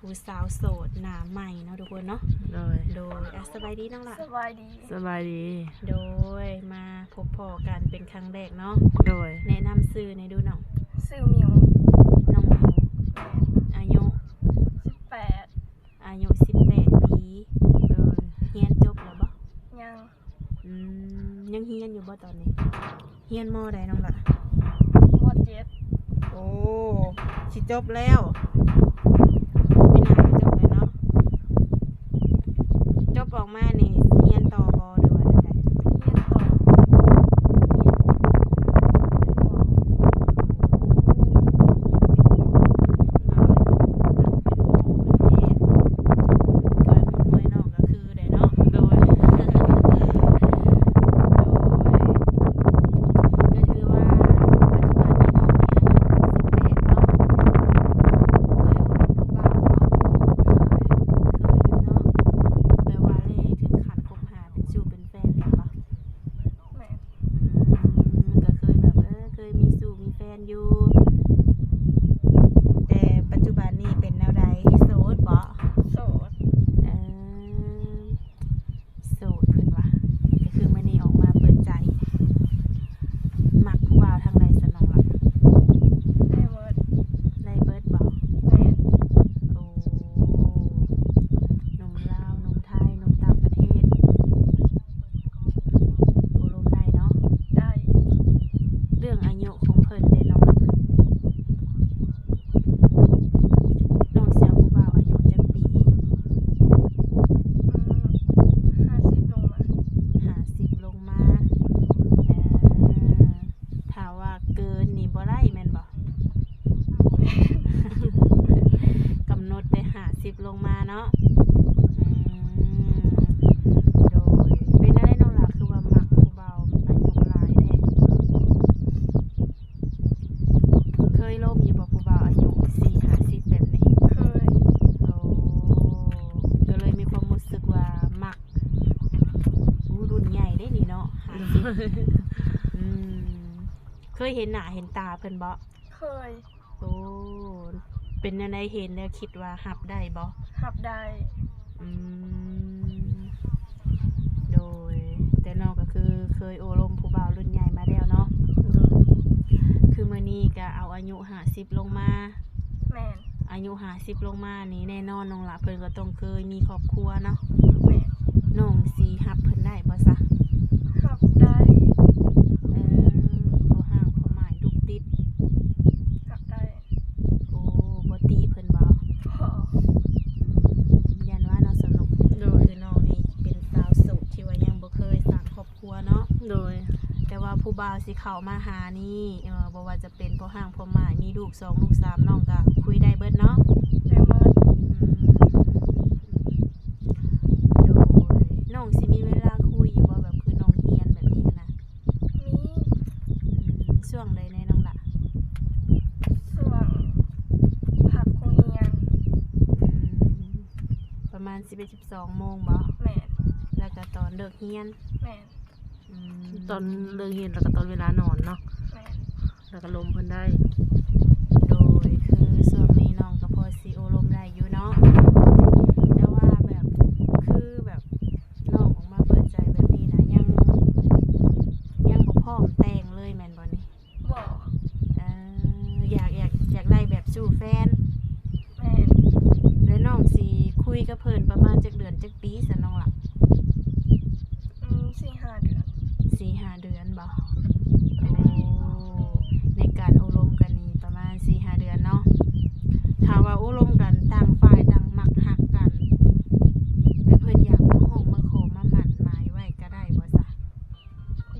ຜູ້ສາວໂສດໜ້າໃໝ່ເນາະທຸກຄົນເນາະ. ໂດຍ ໂດຍ ອ່ະ ສະບາຍດີນ້ອງຫຼ້າ. ສະບາຍດີ. ສະບາຍດີ. ໂດຍ ມາພົບພໍ້ກັນເປັນຄັ້ງແລກເນາະ. ໂດຍ ແນະນຳຊື່ແດ່ດູນ້ອງ. ຊື່ມິວ. ນ້ອງມິວ ອາຍຸ? ສິບແປດ. ອາຍຸສິບແປດປີ. ໂດຍ ຮຽນຈົບແລ້ວບໍ່? ຍັງ. ອືມ ຍັງຮຽນຢູ່ບໍ່ຕອນນີ້? ຮຽນ ມໍ ໃດນ້ອງຫຼ້າ? ມໍ ເຈັດ. ໂອ້ ຊິຈົບແລ້ວ ປີໜ້າກໍຈົບແລ້ວເນາະ. ຈົບອອກມານີ້ຮຽນຕໍ່ບໍ່ ຫຼືວ່າແນວໃດ? ຮຽນຕໍ່. ຮຽນເປັນ ເປັນໝໍ. ໂອ້ ຮຽນເປັນໝໍ ເປັນໝໍ ເປັນແພດ ກໍຫຸ້ນຫ້ວຍນ້ອງກໍຄື ແດ່ເນາະ. ໂດຍ ໂດຍ ກໍຖືວ່າປັດຈຸບັນນີ້ນ້ອງມີອາຍຸສິບແປດເນາະ. ເຄີຍໂອ້ລົມຜູ້ບ່າວບໍ່? ເຄີຍ ເຄີຍຢູ່ເນາະ. ແບບວ່າເລີຍເຖິງຂັ້ນຄົບຫາເປັນຊູ້ເປັນແຟນແມ່ນບໍ່? ແມ່ນ. ອືມ ກໍເຄີຍແບບ ເອີ ເຄີຍມີຊູ້ມີແຟນຢູ່ ແຕ່ປັດຈຸບັນນີ້ເປັນແນວໃດ? ໂສດບໍ່? ໂສດ. ເອີ ໂສດເພິ່ນວ່າ ກໍຄືມື້ນີ້ອອກມາເປີດໃຈ. ມັກຜູ້ບ່າວທາງໃດຊັ້ນນ້ອງຫຼ້າ? ໄດ້ເບິດ. ໄດ້ເບິດບໍ່? ແມ່ນ. ໂອ້ ໜຸ່ມລາວ ໜຸ່ມໄທ ໜຸ່ມຕ່າງປະເທດ ໂອ້ລົມໄດ້ເນາະ? ໄດ້. ເລື່ອງອາຍຸຂອງເພິ່ນເດນ້ອງ? ນ້ອງຊິເອົາຜູ້ບ່າວອາຍຸຈັກປີ? ອືມ ຫ້າສິບລົງມາ. ຫ້າສິບລົງມາ. ເອີ ຖ້າວ່າເກີນນີ້ບໍ່ໄດ້ແມ່ນບໍ່? ກຳນົດແຕ່ຫ້າສິບລົງມາເນາະ. ອືມ ໂດຍ ເປັນແນວໃດນ້ອງຫຼ້າ ຄືວ່າມັກຜູ້ບ່າວອາຍຸຫຼາຍແທ້? ເຄີຍລົມຢູ່ບໍ່ ຜູ້ບ່າວອາຍຸສີ່ຫ້າສິບແບບນີ້? ເຄີຍ. ໂອ້ ກໍເລີຍມີຄວາມຮູ້ສຶກວ່າມັກ. ໂອ້ ລຸ້ນໃຫຍ່ເດ້ນີ້ເນາະ ຫ້າສິບ. ອືມ ເຄີຍເຫັນໜ້າເຫັນຕາເພິ່ນບໍ່? ເຄີຍ. ໂອ້ ເປັນແນວໃດ ເຫັນແລ້ວຄິດວ່າຮັບໄດ້ບໍ່? ຮັບໄດ້. ອືມ ໂດຍ ແຕ່ນ້ອງກໍຄືເຄີຍໂອ້ລົມຜູ້ບ່າວລຸ້ນໃຫຍ່ມາແລ້ວເນາະ. ໂດຍ ຄືມື້ນີ້ກໍເອົາອາຍຸຫ້າສິບລົງມາ. ແມ່ນ. ອາຍຸຫ້າສິບລົງມານີ້ ແນ່ນອນນ້ອງຫຼ້າເພິ່ນກໍຕ້ອງເຄີຍມີຄອບຄົວເນາະ. ແມ່ນ. ນ້ອງຊິຮັບເພິ່ນໄດ້ບໍ່ຊະ? ຮັບໄດ້. ເອີ ພໍຮ່າງພໍໝາຍລູກຕິດ ຮັບໄດ້. ໂອ້ ບໍ່ຕິເພິ່ນບໍ່? ບໍ່. ອືມ ຢ້ານວ່າເນາະ ສະໜຸກ. ໂດຍ ຄືນ້ອງນີ້ເປັນສາວໂສດທີ່ວ່າຍັງບໍ່ເຄີຍສ້າງຄອບຄົວເນາະ. ໂດຍ ແຕ່ວ່າຜູ້ບ່າວຊິເຂົ້າມາຫານີ້ ເອີ ບໍ່ວ່າຈະເປັນພໍຮ່າງພໍໝາຍ ມີລູກສອງລູກສາມ ນ້ອງກໍຄຸຍໄດ້ເບິດເນາະ? ໄດ້ເບິດ. ອືມ ໂດຍ ນ້ອງຊິມີເວລາຄຸຍຢູ່ບໍ່ ແບບຄືນ້ອງຮຽນແບບນີ້ຫັ້ນນະ? ມີ. ອືມ ຊ່ວງໃດແດ່ນ້ອງຫຼ້າ? ຊ່ວງພັກໂຮງຮຽນ. ອືມ ປະມານສິບເອັດ ສິບສອງໂມງບໍ່? ແມ່ນ. ແລ້ວກໍຕອນເລີກຮຽນ? ແມ່ນ. ອືມ ຕອນເລີກຮຽນ ແລ້ວກໍຕອນເວລານອນເນາະ? ແມ່ນ. ແລ້ວກໍລົມເພິ່ນໄດ້. ໂດຍ ຄືຊ່ວງນີ້ນ້ອງກໍພໍຊິໂອ້ລົມໄດ້ຢູ່ເນາະ ແຕ່ວ່າແບບ ຄືແບບ ນ້ອງອອກມາເປີດໃຈແບບນີ້ນະ ຍັງ ຍັງບໍ່ພ້ອມແຕ່ງເລີຍແມ່ນບໍ່ນີ້? ບໍ່. ເອີ ຢາກ ຢາກ ຢາກໄດ້ແບບສູ້ແຟນ? ແມ່ນ. ແລ້ວນ້ອງຊິຄຸຍກັບເພິ່ນປະມານຈັກເດືອນຈັກປີຊັ້ນນ້ອງຫຼ້າ? ອືມ ສີ່ຫ້າເດືອນ. ສີ່ຫ້າເດືອນບໍ່? ໂອ້ ໃນການໂອ້ລົມກັນນີ້ປະມານສີ່ຫ້າເດືອນເນາະ. ຖ້າວ່າໂອ້ລົມກັນ ຕ່າງຝ່າຍຕ່າງມັກຮັກກັນ ແລ້ວເພິ່ນຢາກມາຮ້ອງມາຂໍມາໝັ້ນໝາຍໄວ້ກໍໄດ້ບໍ່ຊະ?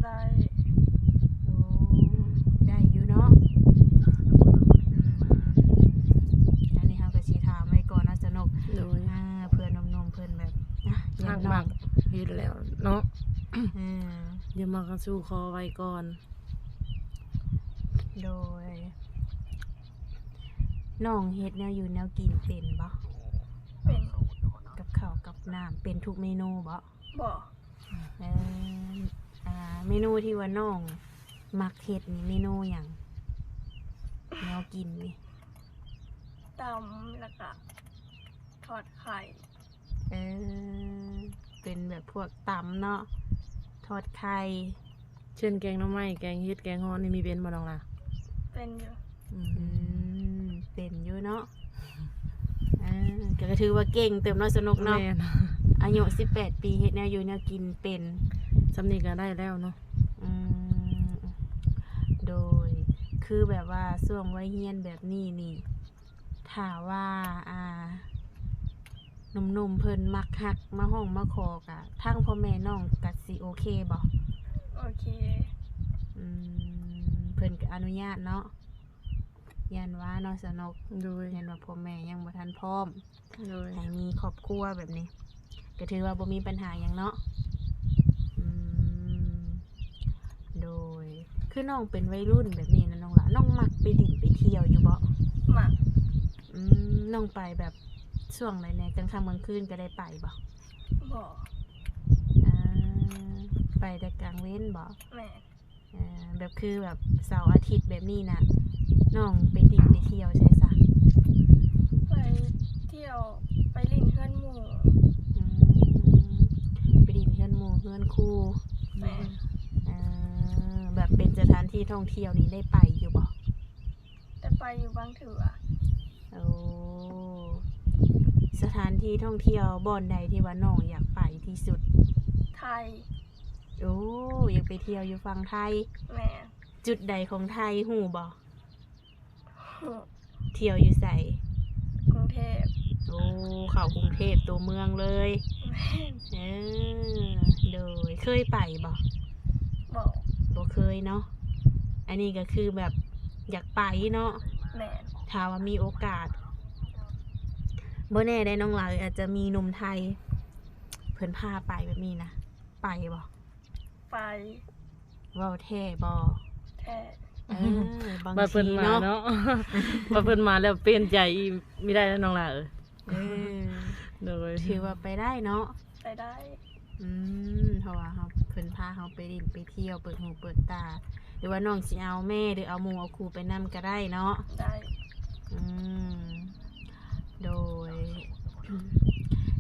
ໄດ້. ໂອ້ ໄດ້ຢູ່ເນາະ. ອືມ ອັນນີ້ເຮົາກໍຊິຖາມໄວ້ກ່ອນເນາະ ສະໜຸກ. ໂດຍ. ອ່າ ເພື່ອໜຸ່ມໆເພິ່ນແບບ ອ່ະ ຢາກ ມັກ ເຫັນແລ້ວເນາະ. ເອີ ຢ່າມັກກໍສູ້ຂໍໄວ້ກ່ອນ. ໂດຍ. ນ້ອງເຮັດແນວຢູ່ແນວກິນເປັນບໍ່? ເປັນ. ກັບເຂົ້າກັບນ້ຳເປັນທຸກເມນູບໍ່? ບໍ່. ເອີ ອ່າ ເມນູທີ່ວ່ານ້ອງມັກເຮັດນີ້ເມນູຫຍັງ? ແນວກິນນີ້ ຕຳ ແລ້ວກະ ທອດໄຂ່. ເອີ ເປັນແບບພວກຕຳເນາະ ທອດໄຂ່. ເຊັ່ນແກງໜໍ່ໄມ້ ແກງເຫັດ ແກງເຫັດນີ້ມີເປັນບໍ່ນ້ອງຫຼ້າ? ເປັນຢູ່. ອືມ ເປັນຢູ່ເນາະ. ເອີ ກໍຖືວ່າເກັ່ງເຕີບເນາະ ສະໜຸກເນາະ. ແມ່ນ. ອາຍຸສິບແປດປີ ເຮັດແນວຢູ່ແນວກິນເປັນ. ສ່ຳນີ້ກໍໄດ້ແລ້ວເນາະ. ອືມ ໂດຍ ຄືແບບວ່າຊ່ວງໄວຮຽນແບບນີ້ນີ້ ຖ້າວ່າ ອ່າ ໜຸ່ມໆເພິ່ນມັກຮັກ ມາຮ້ອງມາຂໍ ກະທາງພໍ່ແມ່ນ້ອງກະຊິໂອເຄບໍ່? ໂອເຄ. ອືມ ເພິ່ນກະອະນຸຍາດເນາະ. ຢ້ານວ່າເນາະ ສະໜຸກ. ໂດຍ. ຢ້ານວ່າພໍ່ແມ່ຍັງບໍ່ທັນພ້ອມ. ໂດຍ. ໃຫ້ມີຄອບຄົວແບບນີ້ ກໍຖືວ່າບໍ່ມີບັນຫາຫຍັງເນາະ. ອືມ ໂດຍ. ຄືນ້ອງເປັນໄວລຸ້ນແບບນີ້ນະນ້ອງຫຼ້າ ນ້ອງມັກໄປດິ້ນໄປທ່ຽວຢູ່ບໍ່? ມັກ. ອືມ ນ້ອງໄປແບບຊ່ວງໃດແດ່? ກາງຄ່ຳກາງຄືນກໍໄດ້ໄປບໍ່? ບໍ່. ອ່າ ໄປແຕ່ກາງເວັນບໍ່? ແມ່ນ. ເອີ ແບບຄືແບບເສົາອາທິດແບບນີ້ນະ ນ້ອງໄປດິ້ນໄປທ່ຽວໃສຊະ? ໄປທ່ຽວ ໄປຫຼິ້ນເຮືອນໝູ່. ອືມ ໄປດິ້ນເຮືອນໝູ່ເຮືອນຄູ່. ແມ່ນ. ເອີ ແບບເປັນສະຖານທີ່ທ່ອງທ່ຽວນີ້ໄດ້ໄປຢູ່ບໍ່? ໄດ້ໄປຢູ່ບາງເທື່ອ. ໂອ້ ສະຖານທີ່ທ່ອງທ່ຽວບ່ອນໃດທີ່ວ່ານ້ອງຢາກໄປທີ່ສຸດ? ໄທ. ໂອ້ ຢາກໄປທ່ຽວຢູ່ຝັ່ງໄທ. ແມ່ນ. ຈຸດໃດຂອງໄທຮູ້ບໍ່? ຮູ້. ທ່ຽວຢູ່ໃສ? ກຸງເທບ. ໂອ້ ເຂົ້າກຸງເທບຕົວເມືອງເລີຍ. ແມ່ນ. ເອີ ໂດຍ ເຄີຍໄປບໍ່? ບໍ່. ບໍ່ເຄີຍເນາະ. ອັນນີ້ກໍຄືແບບຢາກໄປເນາະ. ແມ່ນ. ຖ້າວ່າມີໂອກາດ ບໍ່ແນ່ໄດ໋ ນ້ອງຫຼ້າ ອາດຈະມີໜຸ່ມໄທເພິ່ນພາໄປແບບນີ້ນະ ໄປບໍ່? ໄປ. ເວົ້າແທ້ບໍ່? ແທ້. ເອີ ບາງທີເນາະ ບາດເພິ່ນມາແລ້ວປ່ຽນໃຈອີກ ມີໄດ້ນະນ້ອງຫຼ້າເອີຍ. ເອີ ໂດຍ ຖືວ່າໄປໄດ້ເນາະ. ໄປໄດ້. ອືມ ເພາະວ່າເຮົາ ເພິ່ນພາເຮົາໄປຫຼິ້ນໄປທ່ຽວ ເປີດຫູເປີດຕາ ຫຼືວ່ານ້ອງຊິເອົາແມ່ ຫຼືເອົາໝູ່ເອົາຄູ່ໄປນຳກໍໄດ້ເນາະ. ໄດ້. ອືມ ໂດຍ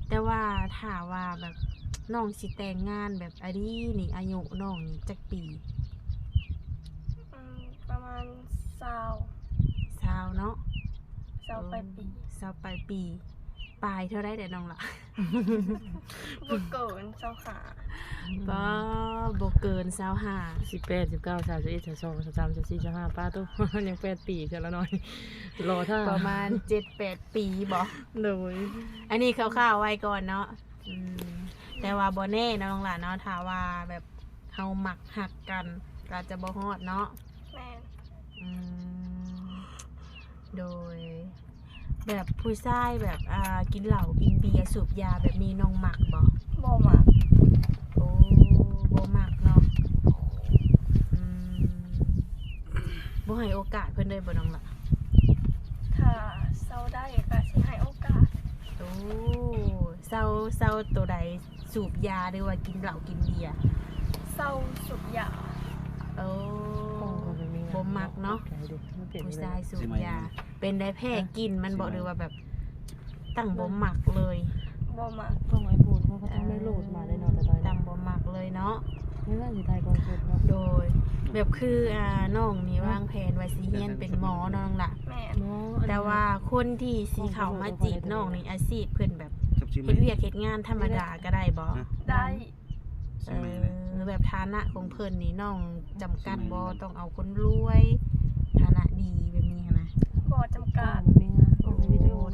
ແຕ່ວ່າຖ້າວ່າແບບນ້ອງຊິແຕ່ງງານແບບອະດີນີ້ ອາຍຸນ້ອງນີ້ຈັກປີ? ອືມ ປະມານຊາວ. ຊາວເນາະ. ຊາວປາຍປີ. ເອີ ຊາວປາຍປີ. ປາຍເທົ່າໃດແດ່ນ້ອງຫຼ້າ? ບໍ່ເກີນຊາວຫ້າ. ບໍ່ ບໍ່ເກີນຊາວຫ້າ. ສິບແປດ ສິບເກົ້າ ສາມສິບເອັດ ສາມສິບສອງ ສາມສິບສາມ ສາມສິບສີ່ ສາມສິບຫ້າ ປ້າໂທ້ ຍັງແປດປີຊະລະນ້ອຍ ລໍຖ້າ ປະມານເຈັດແປດປີບໍ? ໂດຍ. ອັນນີ້ຄ່າວໆໄວ້ກ່ອນເນາະ. ອືມ ແຕ່ວ່າບໍ່ແນ່ເນາະນ້ອງຫຼ້າເນາະ ຖ້າວ່າແບບເຮົາມັກຮັກກັນ ກໍອາດຈະບໍ່ຮອດເນາະ. ແມ່ນ. ອືມ ໂດຍ. ແບບຜູ້ຊາຍແບບ ອ່າ ກິນເຫຼົ້າກິນເບຍສູບຢາແບບນີ້ນ້ອງມັກບໍ່? ບໍ່ມັກ. ໂອ້ ບໍ່ມັກເນາະ. ອືມ ບໍ່ໃຫ້ໂອກາດເພິ່ນເລີຍບໍ່ນ້ອງຫຼ້າ? ຖ້າເຊົາໄດ້ກໍຊິໃຫ້ໂອກາດ. ໂອ້ ເຊົາ ເຊົາໂຕໃດ? ສູບຢາ ຫຼືວ່າກິນເຫຼົ້າກິນເບຍ? ເຊົາສູບຢາ. ໂອ້ ບໍ່ມັກເນາະ ຜູ້ຊາຍສູບຢາ. ເປັນໄດ້ແພ້ກິ່ນມັນບໍ່ ຫຼືວ່າແບບຕັ້ງບໍ່ມັກເລີຍ? ບໍ່ມັກ. ຂອງໄອໂຟນເຂົາກໍຕ້ອງໄດ້ໂຫຼດມາເລີຍເນາະ ແຕ່ຕອນນີ້ຕັ້ງບໍ່ມັກເລີຍເນາະ. ນີ້ວ່າຊິຖ່າຍກ່ອນສຸດເນາະ. ໂດຍ. ແບບຄື ອ່າ ນ້ອງນີ້ວາງແຜນວ່າຊິຮຽນເປັນໝໍເນາະນ້ອງຫຼ້າ. ແມ່ນ. ແຕ່ວ່າຄົນທີ່ຊິເຂົ້າມາຈີບນ້ອງນີ້ ອາຊີບເພິ່ນແບບເຮັດວຽກເຮັດງານທຳມະດາກໍໄດ້ບໍ່? ໄດ້. ເອີ ແບບຖານະຂອງເພິ່ນນີ້ນ້ອງຈຳກັດບໍ່? ຕ້ອງເອົາຄົນລວຍ ຖານະດີແບບນີ້ຫັ້ນນະ? ບໍ່ຈຳກັດ. ໂອ້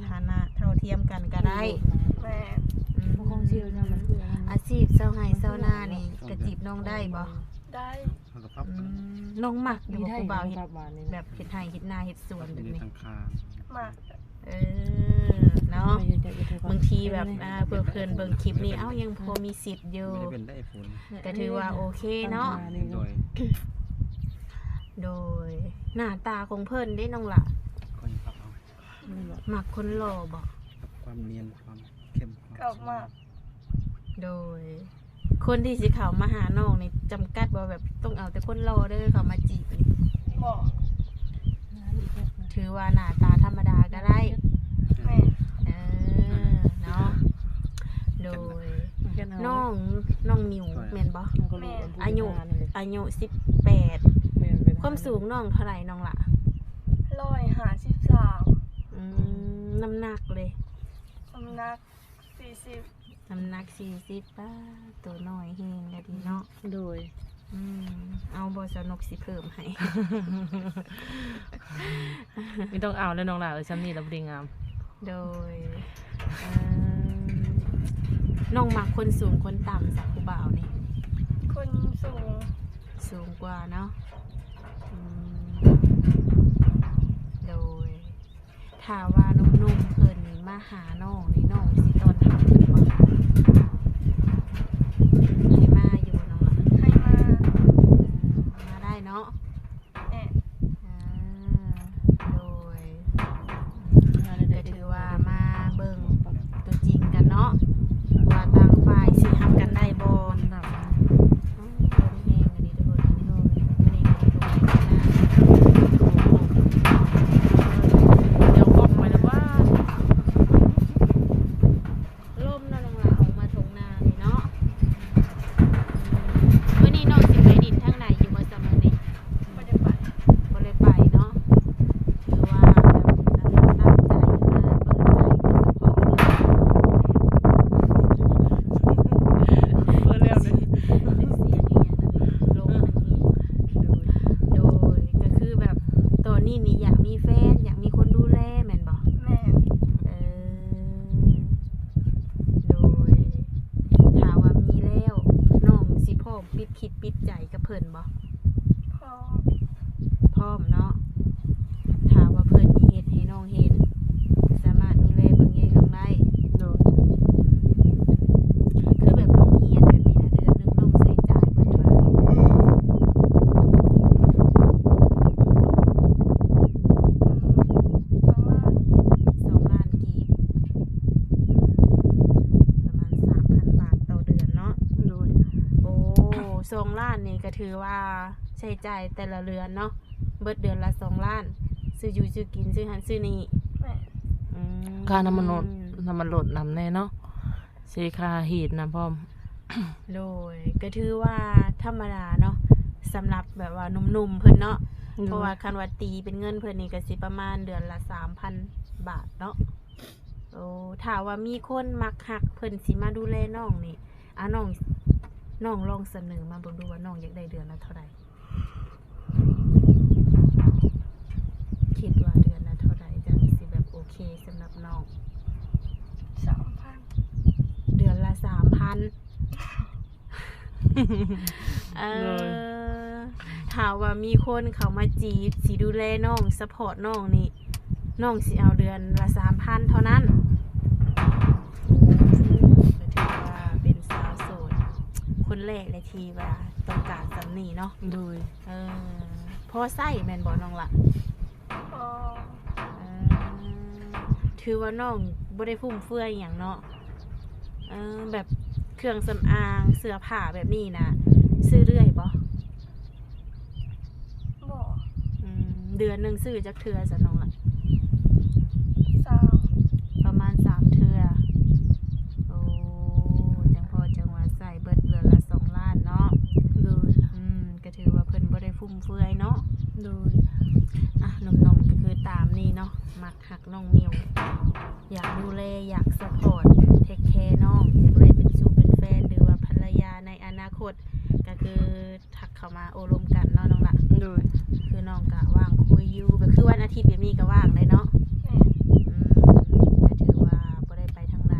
ຖານະເທົ່າທຽມກັນກໍໄດ້. ແມ່ນ. ອືມ ອາຊີບຊາວໄຮ່ຊາວນານີ້ກະຈີບນ້ອງໄດ້ບໍ່? ໄດ້. ອືມ ນ້ອງມັກຢູ່ບໍ່ ຜູ້ບ່າວເຮັດແບບເຮັດໄຮ່ເຮັດນາເຮັດສວນແບບນີ້? ມັກ. ເອີ ເນາະ ບາງທີແບບ ອ່າ ເພື່ອເພິ່ນເບິ່ງຄລິບນີ້ ເອົ້າ ຍັງພໍມີສິດຢູ່ ກໍຖືວ່າໂອເຄເນາະ. ໂດຍ. ໂດຍ. ໜ້າຕາຂອງເພິ່ນເດ້ນ້ອງຫຼ້າ? ມັກຄົນຫຼໍ່ບໍ່? ຄວາມນຽນ ຄວາມເຂັ້ມ ຄວາມ ກໍມັກ. ໂດຍ. ຄົນທີ່ຊິເຂົ້າມາຫານ້ອງນີ້ຈຳກັດບໍ່ ແບບຕ້ອງເອົາແຕ່ຄົນຫຼໍ່ເດີເຂົ້າມາຈີບນີ້? ບໍ່. ຖືວ່າໜ້າຕາທຳມະດາກໍໄດ້. ແມ່ນ. ເອີ ມິວແມ່ນບໍ່? ແມ່ນ. ອາຍຸ ອາຍຸສິບແປດ. ຄວາມສູງນ້ອງເທົ່າໃດນ້ອງຫຼ້າ? ຮ້ອຍຫ້າສິບສາມ. ອືມ ນ້ຳໜັກເດ? ນ້ຳໜັກສີ່ສິບ. ນ້ຳໜັກສີ່ສິບ. ປ້າ ໂຕນ້ອຍແຮງກະດີເນາະ. ໂດຍ. ອືມ ເອົາບໍ່ ສາວນົກຊິເພີ່ມໃຫ້? ມີຕ້ອງເອົາແລ້ວນ້ອງຫຼ້າເອີຍ ຊ່ຳນີ້ລະບໍ່ດີງາມ. ໂດຍ. ເອີ ນ້ອງມັກຄົນສູງຄົນຕ່ຳຊະ ຜູ້ບ່າວນີ້? ຄົນສູງ. ສູງກວ່າເນາະ. ອືມ ໂດຍ. ຖ້າວ່າໜຸ່ມໆເພິ່ນນີ້ມາຫານ້ອງນີ້ ນ້ອງຊິຕ້ອນຮັບເພິ່ນບໍ່? ໃຫ້ມາຢູ່ບໍ່ນ້ອງ? ໃຫ້ມາ. ເອີ ມາໄດ້ເນາະ. ແມ່ນ. ອ່າ ໂດຍ. ກະຖືວ່າມາເບິ່ງຕົວຈິງກັນເນາະ ວ່າຕ່າງຝ່າຍຊິຮັບກັນໄດ້ບໍ່. ໂອ້ ລົມແຮງອີ່ຫຼີທຸກຄົນ. ດຽວກໍໄປແລ້ວວ່າ ລົມເນາະນ້ອງຫຼ້າ ອອກມາທົ່ງນານີ້ເນາະ. ມື້ນີ້ນ້ອງຊິໄປດິນທາງໃດຢູ່ບໍ່ຊະມື້ນີ້? ບໍ່ໄດ້ໄປ. ບໍ່ໄດ້ໄປເນາະ. ຖືວ່າແບບ ເອີ ຕັ້ງໃຈມາເປີດໃຈໂດຍສະເພາະເລີຍ. ເປີດແລ້ວເລີຍ. ສຽງອີ່ຫຍັງນັ້ນ ລົມມັນອີກ. ໂດຍ ໂດຍ. ກະຄືແບບຕອນນີ້ນີ້ຢາກມີແຟນ ຢາກມີຄົນດູແລແມ່ນບໍ່? ແມ່ນ. ເອີ ໂດຍ. ຖ້າວ່າມີແລ້ວ ນ້ອງຊິພ້ອມປິດຄິດປິດໃຈກັບເພິ່ນບໍ່? ພ້ອມ. ພ້ອມເນາະ. ຖ້າວ່າເພິ່ນເຮັດໃຫ້ນ້ອງເຫັນ ສາມາດດູແລເບິ່ງແຍງນ້ອງໄດ້. ໂດຍ. ອືມ ຄືແບບໂຮງຮຽນແບບນີ້ນະ ເດືອນໜຶ່ງນ້ອງໃຊ້ຈ່າຍເບິດເທົ່າໃດ? ອືມ ສອງລ້ານ. ສອງລ້ານກີບ. ອືມ ປະມານສາມພັນບາດຕໍ່ເດືອນເນາະ. ໂດຍ. ໂອ້ ສອງລ້ານນີ້ກະຖືວ່າໃຊ້ຈ່າຍແຕ່ລະເດືອນເນາະ ເບິດເດືອນລະສອງລ້ານ ຊື້ຢູ່ຊື້ກິນ ຊື້ຫັ້ນຊື້ນີ້. ແມ່ນ. ອືມ ຄ່ານ້ຳມັນລົດ ນ້ຳມັນລົດນຳແດ່ເນາະ ເສຍຄ່າຮີດນຳພ້ອມ. ໂດຍ. ກະຖືວ່າທຳມະດາເນາະ ສຳລັບແບບວ່າໜຸ່ມໆເພິ່ນເນາະ. ໂດຍ. ເພາະວ່າຄັນວ່າຕີເປັນເງິນເພິ່ນນີ້ກະຊິປະມານເດືອນລະສາມພັນບາດເນາະ. ໂອ້ ຖ້າວ່າມີຄົນມັກຮັກ ເພິ່ນຊິມາດູແລນ້ອງນີ້ ອາ ນ້ອງ ນ້ອງລອງສະເໜີມາເບິ່ງດູວ່ານ້ອງຢາກໄດ້ເດືອນລະເທົ່າໃດ? ຄິດວ່າເດືອນລະເທົ່າໃດຈັ່ງຊິແບບໂອເຄສຳລັບນ້ອງ? ສາມພັນ. ເດືອນລະສາມພັນ. ເອີ ໂດຍ. ຖ້າວ່າມີຄົນເຂົ້າມາຈີບ ຊິດູແລນ້ອງ ຊັບພອດນ້ອງນີ້ ນ້ອງຊິເອົາເດືອນລະສາມພັນເທົ່ານັ້ນ. ໂອ້ ກະຖືວ່າເປັນສາວໂສດຄົນແລກເລີຍທີ່ວ່າຕ້ອງການສ່ຳນີ້ເນາະ. ໂດຍ. ເອີ ພໍໃຊ້ແມ່ນບໍ່ນ້ອງລະ? ເອີ ຖືວ່ານ້ອງບໍ່ໄດ້ຟຸມເຟືອຍຫຍັງເນາະ. ເອີ ແບບເຄື່ອງສຳອາງ ເສື້ອຜ້າແບບນີ້ນະ ຊື້ເລື້ອຍບໍ່? ບໍ່. ອືມ ເດືອນໜຶ່ງຊື້ຈັກເທື່ອຊະນ້ອງລະ? ສາມ. ປະມານສາມເທື່ອ. ໂອ້ ຈັ່ງພໍຈັ່ງວ່າໃຊ້ເບິດເດືອນລະສອງລ້ານເນາະ. ໂດຍ. ອືມ ກະຖືວ່າເພິ່ນບໍ່ໄດ້ຟຸມເຟືອຍເນາະ. ໂດຍ. ອ່ະ ໜຸ່ມໆກະຄືຕາມນີ້ເນາະ ມັກຮັກນ້ອງມິວ ຢາກດູແລ ຢາກຊັບພອດ ເທກແຄນ້ອງ ຢາກໄດ້ເປັນຊູ່ເປັນແຟນ ຫຼືວ່າພັນລະຍາໃນອະນາຄົດ ກະຄືທັກເຂົ້າມາໂອ້ລົມກັນເນາະນ້ອງລະ. ໂດຍ. ຄືນ້ອງກະວ່າງຄຸຍຢູ່ ກະຄືວັນອາທິດແບບນີ້ກະວ່າງໄດ໋ເນາະ. ແມ່ນ. ອືມ ກະຖືວ່າບໍ່ໄດ້ໄປ ທາງໃດ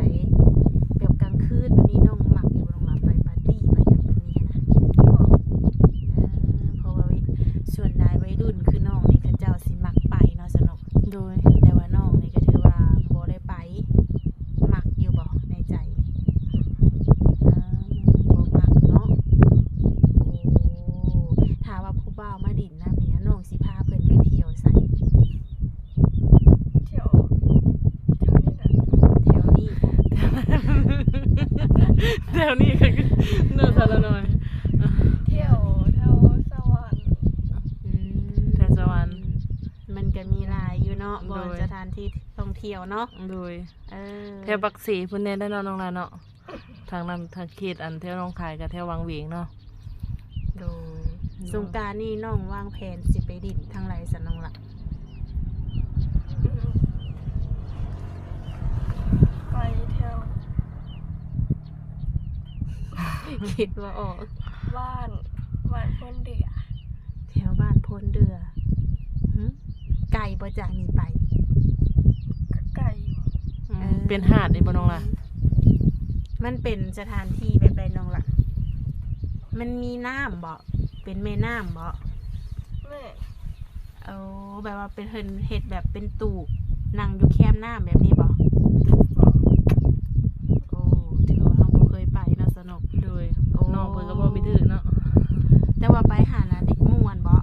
ແບບກາງຄືນແບບນີ້ນ້ອງມັກຢູ່ບໍ່ນ້ອງລະ ໄປປາຕີ້ໄປຫຍັງແບບນີ້ຫັ້ນນະ? ເອີ ເພາະວ່າສ່ວນຫຼາຍໄວລຸ້ນຄືນ້ອງນີ້ ເຂົາເຈົ້າຊິມັກໄປເນາະຊະເນາະ. ໂດຍ. ແຕ່ວ່ານ້ອງນີ້ກະຖືວ່າບໍ່ໄດ້ໄປ ມັກຢູ່ບໍ່ໃນໃຈ? ເອີ ບໍ່ມັກເນາະ. ໂອ້ ຖ້າວ່າຜູ້ບ່າວມາດິນນຳນີ້ ນ້ອງຊິພາເພິ່ນໄປທ່ຽວໃສ? ທ່ຽວ ທ່ຽວນີ້ແຫຼະ ແຖວນີ້ ແຖວນີ້ກະຄືເນາະ ສາວລະນ້ອຍ ທ່ຽວແຖວສະຫວັນ. ອືມ ແຖວສະຫວັນ ມັນກະມີຫຼາຍຢູ່ເນາະ ໂດຍ ບ່ອນສະຖານທີ່ທ່ອງທ່ຽວເນາະ. ໂດຍ. ເອີ ແຖວປາກເຊພຸ້ນແດ່ເນາະ ນ້ອງລະເນາະ. ທາງນັ້ນ ທາງເຂດອັນແຖວໜອງຄາຍກັບແຖວວັງວຽງເນາະ. ໂດຍ ໂດຍ ສົງການນີ້ນ້ອງວາງແຜນຊິໄປຫຼິ້ນທາງໃດຊັ້ນນ້ອງລະ? ໄປແຖວ ຄິດບໍ່ອອກ ບ້ານ ບ້ານໂພນເດືອ. ແຖວບ້ານໂພນເດືອ ຫຶ ໄກບໍ່ຈາກນີ້ໄປ? ກໍໄກຢູ່. ອືມ ເອີ ເປັນຫາດນີ້ບໍ່ນ້ອງລະ? ມັນເປັນສະຖານທີ່ແບບໃດນ້ອງລະ? ມັນມີນ້ຳບໍ່? ເປັນແມ່ນ້ຳບໍ່? ແມ່ນ. ໂອ້ ແບບວ່າເປັນ ເພິ່ນເຮັດແບບເປັນຕູບ ນັ່ງຢູ່ແຄມນ້ຳແບບນີ້ບໍ່? ບໍ່. ໂອ້ ຖືວ່າເຮົາບໍ່ເຄີຍໄປເນາະສະໜຸກ. ໂດຍ ໂອ້ ນ້ອງເພິ່ນກໍເວົ້າບໍ່ຖືກເນາະ ແຕ່ວ່າໄປຫານະ ເດັກມ່ວນບໍ່?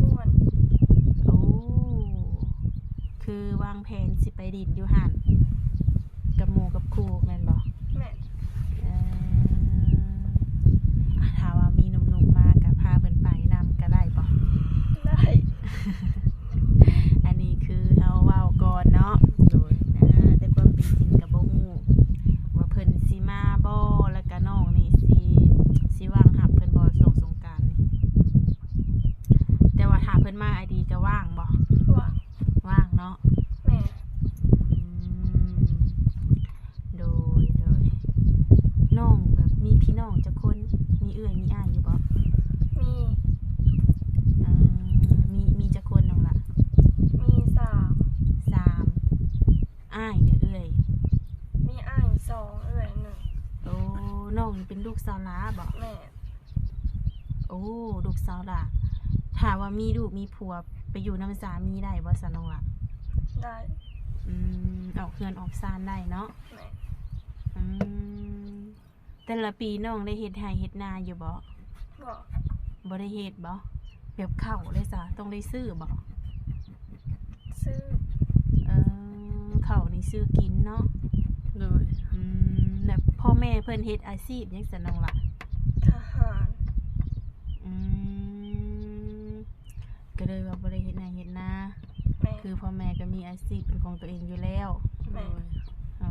ມ່ວນ. ໂອ້ ຄືວາງແຜນຊິໄປຫຼິ້ນຢູ່ຫັ້ນ ກັບໝູ່ກັບຄູ່ແມ່ນບໍ່? ແມ່ນ. ເອີ ອາ ຖ້າວ່າມີໜຸ່ມໆມາກໍພາເພິ່ນໄປນຳກໍໄດ້ບໍ່? ໄດ້. ອັນນີ້ຄືເຮົາເວົ້າກ່ອນເນາະ. ໂດຍ ເອີ ແຕ່ຄວາມເປັນຈິງກໍບໍ່ຮູ້ວ່າເພິ່ນຊິມາບໍ່ ແລ້ວກະນ້ອງນີ້ຊິ ຊິວ່າງຮັບເພິ່ນບໍ່ຊ່ວງສົງການນີ້? ແຕ່ວ່າຖ້າເພິ່ນມາອາດີກໍວ່າງບໍ່? ວ່າງ. ວ່າງເນາະ. ແມ່ນ. ອືມ ໂດຍ ໂດຍ ນ້ອງແບບມີພີ່ນ້ອງຈັກຄົນ? ມີເອື້ອຍມີອ້າຍຢູ່ບໍ່? ມີ. ເອີ ມີ ມີຈັກຄົນນ້ອງລະ? ມີສາມ. ສາມ. ອ້າຍຫຼືເອື້ອຍ? ມີອ້າຍສອງ ເອື້ອຍໜຶ່ງ. ໂອ້ ນ້ອງນີ້ເປັນລູກສາວຫຼ້າບໍ່? ແມ່ນ. ໂອ້ ລູກສາວຫຼ້າ ຖ້າວ່າມີລູກມີຜົວໄປຢູ່ນຳສາມີໄດ້ບໍ່ຊະນ້ອງລະ? ໄດ້. ອືມ ອອກເຮືອນອອກຊານໄດ້ເນາະ? ແມ່ນ. ອືມ ແຕ່ລະປີນ້ອງໄດ້ເຮັດໄຮ່ເຮັດນາຢູ່ບໍ່? ບໍ່. ບໍ່ໄດ້ເຮັດບໍ່? ແບບເຂົ້າເດ້ຊະ ຕ້ອງໄດ້ຊື້ບໍ່? ຊື້. ເອີ ເຂົ້ານີ້ຊື້ກິນເນາະ? ໂດຍ. ອືມ ແບບພໍ່ແມ່ເພິ່ນເຮັດອາຊີບຫຍັງຊະນ້ອງລະ? ທະຫານ. ອືມ ກໍເລີຍວ່າບໍ່ໄດ້ເຮັດໄຮ່ເຮັດນາ. ແມ່ນ. ຄືພໍ່ແມ່ກໍມີອາຊີບເປັນຂອງຕົວເອງຢູ່ແລ້ວ. ແມ່ນ. ໂອ້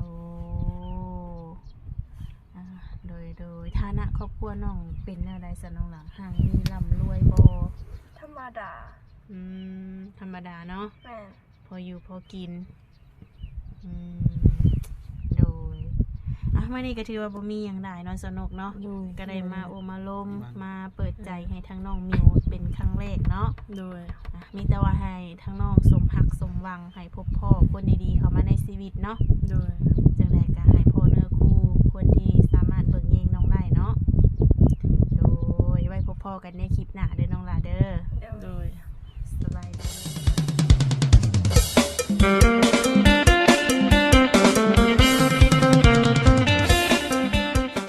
ອາ ໂດຍ ໂດຍ ຖານະຄອບຄົວນ້ອງເປັນແນວໃດຊະນ້ອງລະ? ຮັ່ງມີລ່ຳລວຍບໍ່? ທຳມະດາ. ອືມ ທຳມະດາເນາະ. ແມ່ນ. ພໍຢູ່ພໍກິນ. ອືມ ໂດຍ ອ່ະ ມື້ນີ້ກໍຖືວ່າບໍ່ມີຫຍັງຫຼາຍເນາະ ສະໜຸກເນາະ. ໂດຍ. ກໍໄດ້ມາໂອ້ມາລົມ ມາເປີດໃຈໃຫ້ທາງນ້ອງມິວເປັນຄັ້ງແລກເນາະ. ໂດຍ. ອ່ະ ມີແຕ່ວ່າໃຫ້ທາງນ້ອງສົມຮັກສົມຫວັງ ໃຫ້ພົບພໍ້ຄົນດີໆເຂົ້າມາໃນຊີວິດເນາະ. ໂດຍ. ຈັ່ງໃດກໍໃຫ້ພໍ້ເນື້ອຄູ່ ຄົນທີ່ສາມາດເບິ່ງແຍງນ້ອງໄດ້ເນາະ. ໂດຍ. ໄວ້ພົບພໍ້ກັນໃນຄລິບໜ້າເດີນ້ອງຫຼ້າເດີ. ໂດຍ. ສະບາຍດີ.